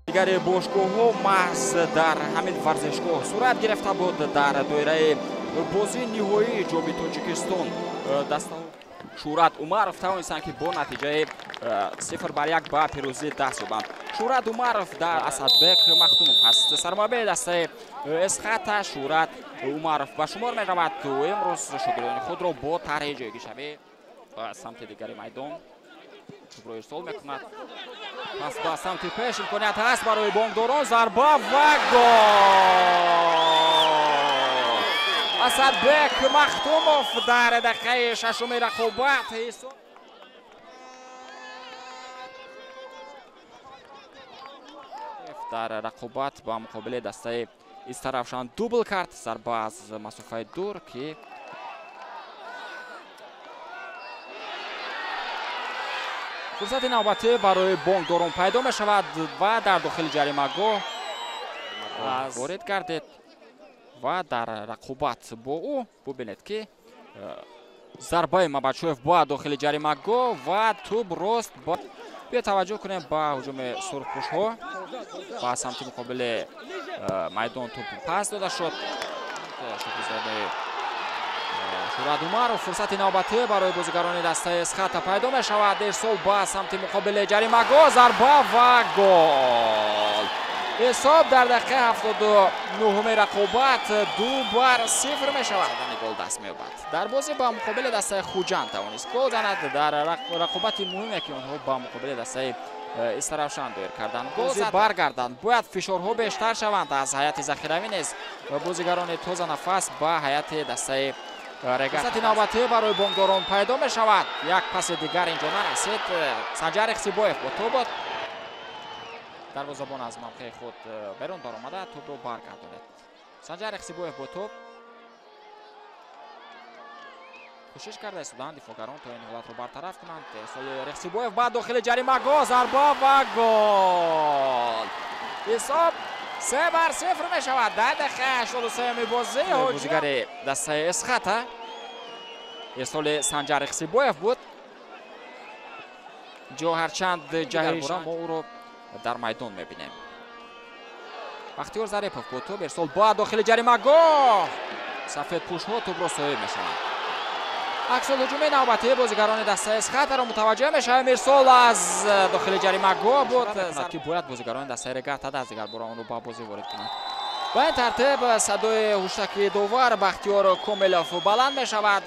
Дигари бошгоҳҳо маҳз дар ҳамин варзишгоҳ сурат гирифта буд. Дар доираи бозии ниҳоии Ҷоми Тоҷикистон дастаҳо Шӯҳрат Умаров тавонистанд, ки бо натиҷаи 0-1 ба пирӯзӣ даст ёбанд. Шӯҳрат Умаров дар Асадбек Махтумов аст. Сармураббии дастаи Эсхата Шӯҳрат Умаров ба шумор меравад. Имрӯз шогирдони худро бо тарҳи ҷойгиршавӣ ба самти дигари майдон тӯбро ирсол мекунад. Пас ба самти пеш имконият ҳаст барои бонкдорон. Зарба ва гол! Асадбек Махтумов дар дақиқаи шашуми рақобат дар рақобат ба муқобили дастаи Истаравшан дубл кард. Зарба аз масофаи дур, ки фурсати навбатӣ барои бонкдорон пайдо мешавад ва дар дохили ҷаримагоҳ ворид гардид ва дар рақобат бо ӯ бубинед, ки зарбаи Мабачоев ба дохили ҷаримагоҳ ва тӯб рост. Биё таваҷҷӯҳ кунем ба ҳуҷуми сурхпӯшҳо. Ба самти муқобили майдон тӯб пас дода шуд. Шукрзодаи Шӯҳрат Умаров фурсати навбатӣ барои бозигарони дастаи Эсхата пайдо мешавад. Ирсол ба самти муқобили ҷаримагоҳ, зарба ва гол! Ҳисоб дар дақиқаи 79-уми рақобат 2-0 мешавад. Гол даст меёбад. Дар бозӣ ба муқобили дастаи Хуҷанд тавонист гол занад. Дар рақобати муҳиме, ки онҳо ба муқобили дастаи Истаравшан доир карданд, гол баргарданд. Бояд фишорҳо бештар шаванд аз ҳайати захиравӣ низ. Бозигарони тозанафас ба ҳайати дастаи Регар. Фурсати навбатӣ барои бонкдорон пайдо мешавад. Як паси дигар инҷо нарасид. Санҷар Ихсибоев бо тӯб буд. Дарвозабон аз мавқеи худ берун баромада тӯбро баргардонид. Санҷар Ихсибоев бо тӯб кӯшиш карда истоданд дифоъгарон то ин ҳолатро бартараф кунанд. Ирсоли Рехсибоев ба дохили ҷаримагоҳ, зарба ва гол! Ҳисоб 3-0 мешавад дар дақиқаи 83-уми бозӣ. Бозигари дастаи Эсхата ирсоли Санҷар Ихсибоев буд. Ҷо ҳарчанд ҷаҳиш мо ӯро дар майдон мебинем. Бахтиёр Зарипов бо тӯб, ирсол ба дохили ҷаримагоҳ. Сафедпӯшҳо тӯбро соҳиб мешаванд. Аксул ҳуҷуми навбатии бозигарони дастаи Эсхатаро мутаваҷҷеҳ мешавем. Ирсол аз дохили ҷаримагоҳ буд, ки бояд бозигарони дастаи Регарта аз дигар бора онро ба бозӣ ворид кунанд. Ба ин тартиб садои ҳуштаки довар Бахтиёр Комилов баланд мешавад.